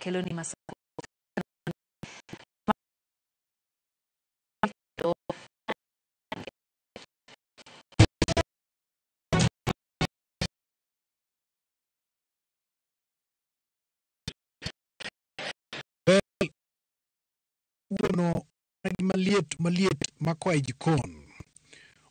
keloni masa. Wuono maliet maliet makoa e jikon.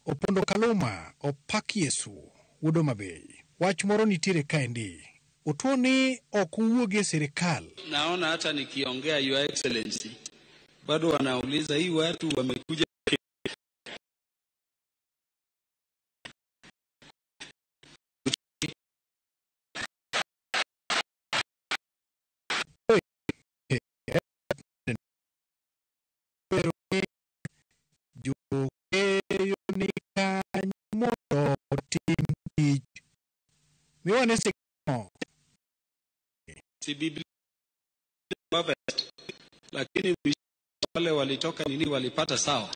Opondo Kaluma opak Yesu wuod Homa Bay. Wach moro nitiere kaendi. Otuo ni ok uwuogi e sirikal. Naona hata nikiongea Your Excellency bado wanauliza hii watu wamekuja. Si Biblia lakini wale walitoka nini walipata sawa.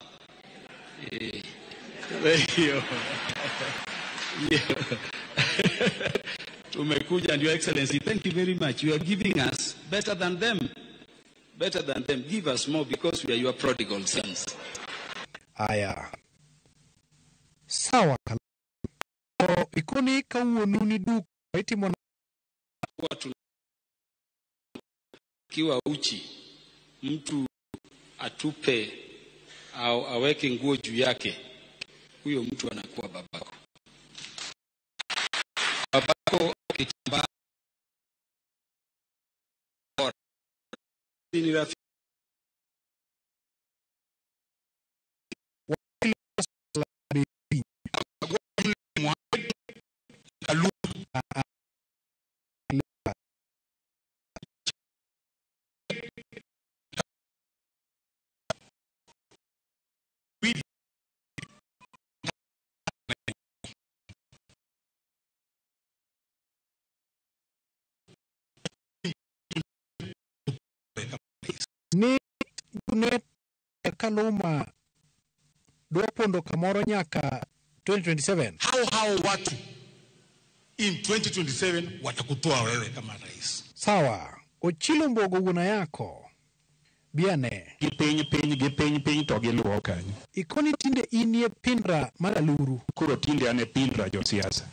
Hiyo. Tumekuja, and Your Excellency, thank you very much. You are giving us better than them. Better than them. Give us more because we are your prodigal sons. Aya. Sawa. Ikoni kawuonu ni duk itimo watu kiwa uchi, mtu atupe au aweke nguo juu yake, huyo mtu anakuwa babako. Babako kitambaa ni rafiki. Ni Junet Kaluma dwa pondo kamoro nyaka 2027. Hao watu in 2027 watakutoa wewe kama rais. Sawa. Ochilo Mbogo guna yako. Biane. Gipiny piny gipiny piny to giluwo kanyo. Ikoni tinde inie pindra maraluru. Koro tinde ane pindra josiasa.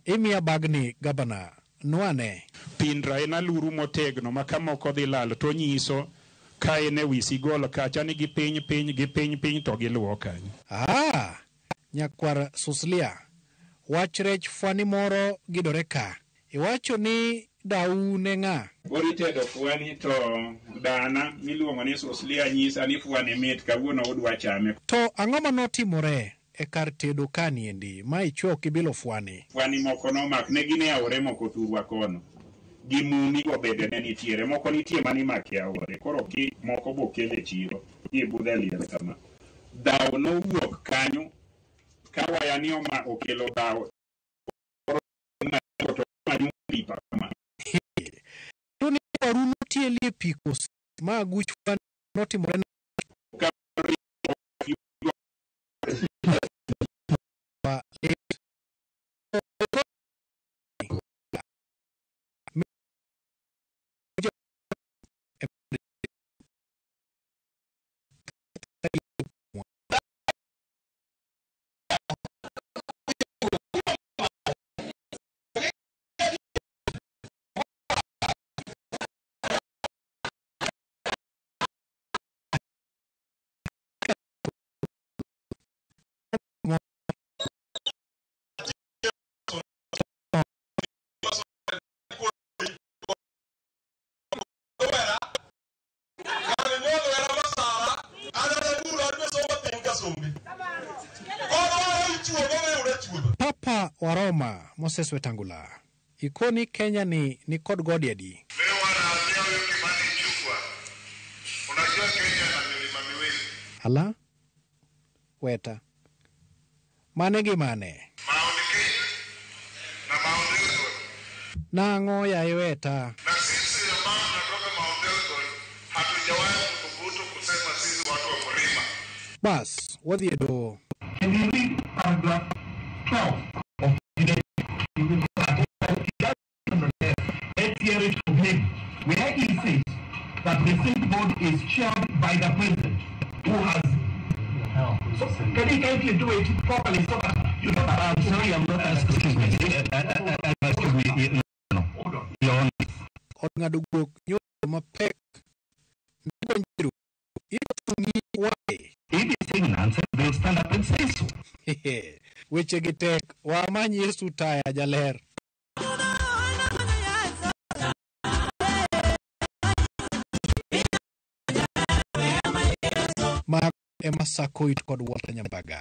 Imiya bagni gabana. Nwane. Pindra en aluru motegno ma kamoko dhi lal to nyiso ka en e wi sigol kacha ni gipiny piny gipiny piny to giluwo kanyo. Ah, nyakwar Suslia. Wach rech fwani moro gidore ka. Iwacho ni dau ne ng'a? Koro itedo fwani to dana miluongo ni Suslia nyisa ni fwani mit kawuono udwa chame. To ang'o manotimore e kar tedo kaniendi ma ichwo kibilo fwani? Fwani moko nomak ne gin e aore moko thurwa kono. Gi mumi go bende ne nitiere moko nitie manimako e aore koro ki moko bokel e chiro gibudho e liel kama. Dhaw nowuok kanyo ka waya ni oma okelo dhaw to pipa kama. To ni waru notielie pi koso ma aguch fwani notimore Papa wa Roma Moses Wetangula. Ikoni Kenya ni kod godi adi? Ala? Weta. Mane gi mane? Nang'o ya Weta? Na sisi ambao tunatoka Mount Elgon hatujawahi kuthubutu kusema sisi watu wa mlima. Bas, wadhi e doho. Can you read paragraph 12 of the Let's hear it from him. where he says that the state board is chaired by the president, who has. So can you kindly do it properly so that you don't? I'm sorry, I'm not. Excuse me. Excuse me. No. Hold on. Your Honor. Od ng'ado guok nyodo mapek. Ndiko Njiru. Itungi why? If he's saying nonsense, they'll stand up and say so. Weche gi tek. Wamany Yesu taya jaler. Mago ema Sako it kod Walter Nyambaga.